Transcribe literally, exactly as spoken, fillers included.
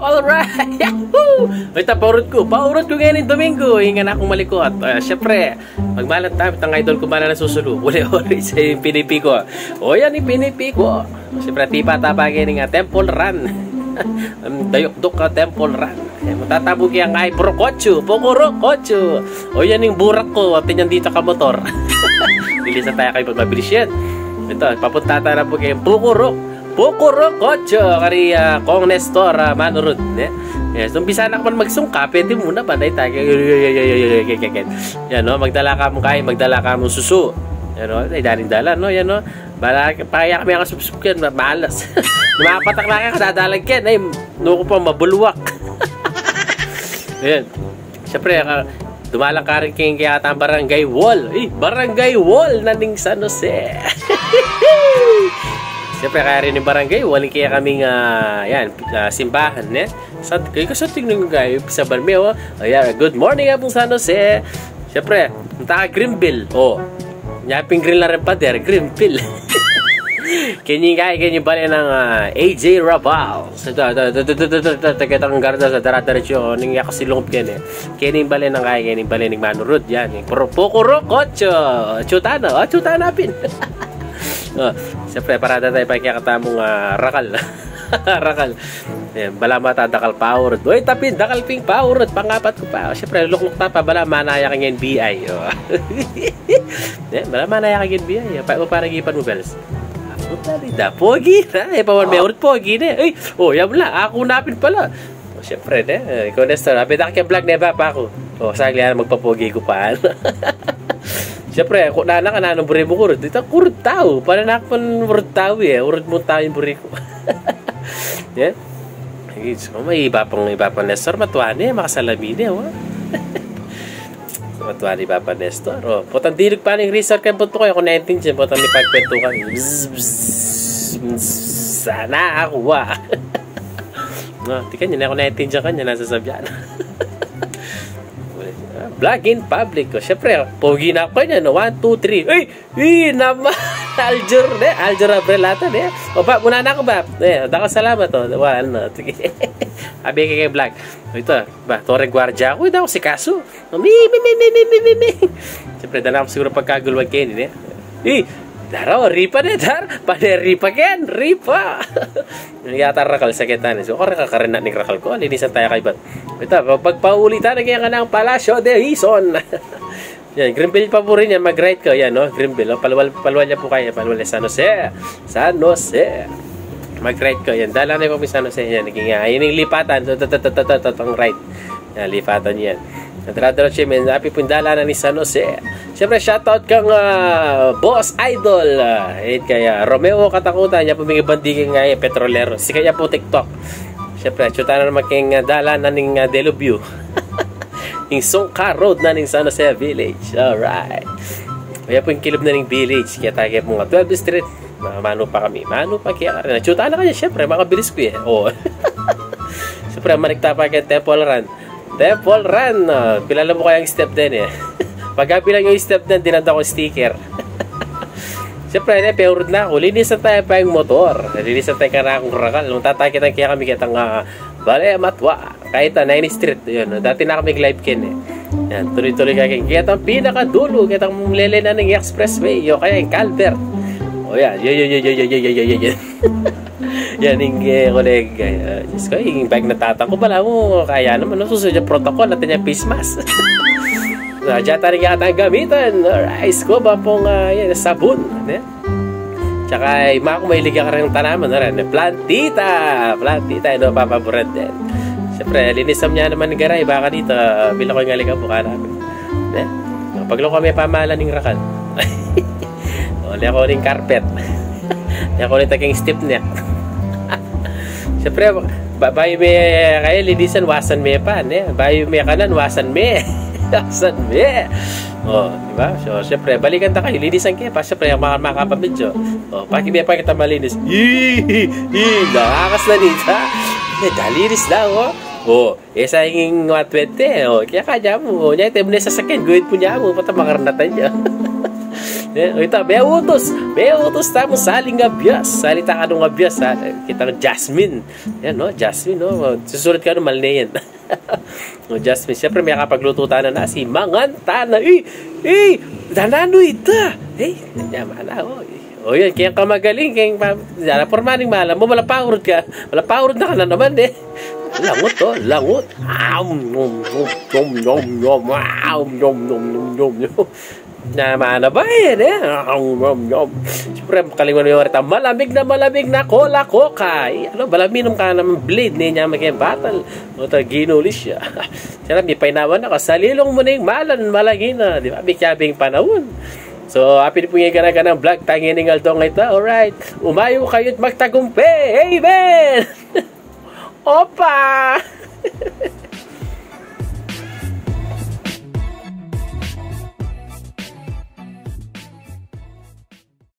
Alright! Yahoo! Ita, paurut ku. Paurut ku ngeni ning Domingo. Ing anak kung malikot. Ah, syempre, magmalan tamu, itang idol ku, malan a susulu. Uli, uli, sa ing pinipi ku. O, yan ing pinipi ku. Syempre, tipa tapa ngeni ning, ah, Temple Run. Ang dayukduk a Temple Run. Eh, matatabu kaya nga i Brokocho, Pokorokocho. O, yan ing burak ku, atin yan dita ka motor. Bilisan taya kaybat, mabilis yan. Ita, papunta taya na pu keng Pokorok. Pokorokocho, kari, ah, Kong Nestor, ah, Manurut, ne? Yes, umpisa na ka man magsungka, pwede mu na ba? Dahil tayo, yan, no? Magdala ka mu kaya, magdala ka mu susu. Yan, no? Ay, daring dalan, no? Yan, no? Bala, paya kami ang subsub yan, ma-, malas. Mapatak na kaya, kadadalag yan, ay, nuku pa, mabuluwak. Yan. Siyempre, ah, dumalang ka rin keng kaya tang barangay wall. Eh, barangay wall na ning San Jose. Siyempre, kaya rin ning barangay wall, kaya kaming, ah, yan, ah, simbahan, eh. Sa, kaya ka sa tingnan ko kayo, sa barmeo, oh. Ayan, good morning, Apong San Jose. Siyempre, punta ka Greenville, oh. Nya ping green la rin pader, Greenville. Keni kaya, keni bale nang, ah, A J Raval. Sa, ta, ta, ta, ta, ta, ta, ta, ta, ta, kitang garda sa dara-diretso, ning yakasilungop keni. Keni bale nang kaya, keni bale ning Manurut, yan. Pro-, Pokorokocho. Chutana, ah, chutana pin. Oh, siyempre, parada tayo pa kaya katamung, ah, rakal. Rakal. Yan, bala mata dakal paurut. Uy, tapin, dakal ping paurut. Pangapat ku pa. Siyempre, lukluk ta pa, bala manaya kang N B I. Oh. Yan, bala manaya kang N B I. Pa, parang ipan mu, bells. Puta, di da. Pogi na. Eh, pawan me urut, pogi na. Ay, oh, yan la. Aku na pin pala. Oh, siyempre, ne. Eh, ikaw, Nestor. Abi da ka vlog, ne, ba, pa aku. Oh, sagli, ah, magpapogi ku pa. Siyempre, ku na na ka na, anong buri mu kurut? Ita kurut tau. Para na aku pun urut tau, eh. Urut mu tau ing buri ku. Yan. Ay, so, may iba pang, iba pang Nestor, matuan, eh, makasalamin, eh, wa. Matuan, iba pang Nestor, oh. Potang dinig pa ning Rizal kaya punto ko, aku nineteen dyan, potang may pagkwentu kami. Bzz, bzz, bzz, sana aku, wa. No, di kanya na aku nineteen dyan, kanya, nasasabihan. Vlog in public, oh. Siyempre, pogi na aku kanya, no? One, two, three. Ay! Ih, naman! Aljur, ne? Aljur Abrelata, ne? O, Bab, muna na aku, Bab. Ne, dakal salamat, o. Wa, ano, sige. Abi ke keng vlog. O, ita, ba, toreng guardia ku, ita ku si kasu. Mi, mi, mi. Siyempre, dana ku siguru pagkaguluan keni, ne? Ih, dara, o, ripa, ne, dar? Pane ripa ken, ripa. Yang yata rakal sa kita, ne? So, o, rakal, karena ning rakal ku. Linisan taya kaybat. Ita, pag-, pagpauli tana keng kanang Palacio de Quezon. Yan, Greenville pa pu rin yan, mag-right kayu, yan, no? Greenville, no? Palual, palual ya pu kayu, palual ya San Jose. San Jose. Mag-right kayu, yan. Dalan na pu ing San Jose, yan. Naging, ah, yan ing lipatan, to, to, right. Yan, lipatan yan. Dara-diretso, men, api pu ing dalan na ning San Jose. Siyempre, shoutout kang, ah, Boss Idol, ah, eh, kaya Romeo Katakutan, ya pu ing bandi keng, ah, petrolero. Sikat ya pu TikTok. Siyempre, tsutan na naman keng, ah, dalan na ning, ah, Delubyo. Ing Sungka Road na ning San Jose Village. Alright. Kaya pu ing kilub na ning village. Kaya tayo pu nga twelfth Street. Ma-, manu pa kami. Manu pa kaya ka rin. Tsutan na kanya, siyempre, makabilis ku, eh. O. Siyempre, manikta pa keng Temple Run. Temple Run. Ah, kilala mu kaya ing step den, eh. Pagka bilang ing step den, dinanda ku sticker. Siyempre, ne, peurut na aku. Linisan taya pa ing motor. Linisan taya kanakung rakal. Nung tatakitan kaya kami ketang, ah, bale, matwa. Kaya ita, Ninth Street, yun. Dati na kami live ken, eh. Yan, tuloy-tuloy ka ken. Kaya itang pinakadulo, kaya itang lele na ning expressway, o kaya ing culvert. O yan, yun, yun. Yan, ing, eh, kolega, eh, Diyos ko, ing bike na tatang ku, bala mu, kaya naman, no, susunod yung protocol, atin yang face mask. Na, dyan tayo yata gamitan. Alright, ko ba pong, ah, yan, sabon, ne? Tsaka, eh, maku, mahilig ka rin tanaman, no? Plantita! Plantita, ino, papaboran din. Siyempre, linis naman niya naman ng garay, baka dito, ah, bila ko yung alikan mo, kanamin. Ne? Paglo kami pamalan ning rakal. O, liya ko ning carpet. Liya ko ning taking step niya. Siyempre, ba-, bayu me, kaya linisan, wasan me pa, ne? Bayu me kanan, wasan me. Wasan me. O, di ba? So, siyempre, balikan ta kayu, linisan ke pa, siyempre, ang mga makapamidyo. O, paki me pa kita malinis. Ih, ih, ih, nakakas na nita. Eh, dalinis na, o. O, e, sa ing one twenty, o, kaya kanya mu, o, nya, ite mu na sasakyan, guhit mu nya mu, pata makarnatan nya. Eh, o ita, meutus, meutus tamu sali ngabias, sali ta kanu ngabias, ha. Kita Jasmine. Yan, no? Jasmine, no? Susulit kanu, mal ne yan. O Jasmine, siyempre, mekapaglutu tana nasi, mangan tana, i, i, dananu ita. Eh, yan, mana, o. O yan, keng kamagaling, keng pa, yan, porma ning malam mu, malapaurud ka, malapaurud na ka na naman, eh. Langut, o, langut. Am, nom, nom, nom, nom, nom, am, nom, nom, nom, nom, nom. Na, mana ba yan, eh? Am, nom, nom. Siyempre, kalingwan mu yung rita, malamig na malamig na cola, coca. Eh, ano, bala minum ka naman blade, ne niya maging battle. O, ta, ginulis siya. Sarap, di pa inawan ako. Salilong mu ning malan, malagi na. Di ba? Bikya bing panahon. So, happy po nga gana-ganang vlog, tangi ning aldo nga ita. Alright. Umayu kayu't magtagumpe. Amen! Opa!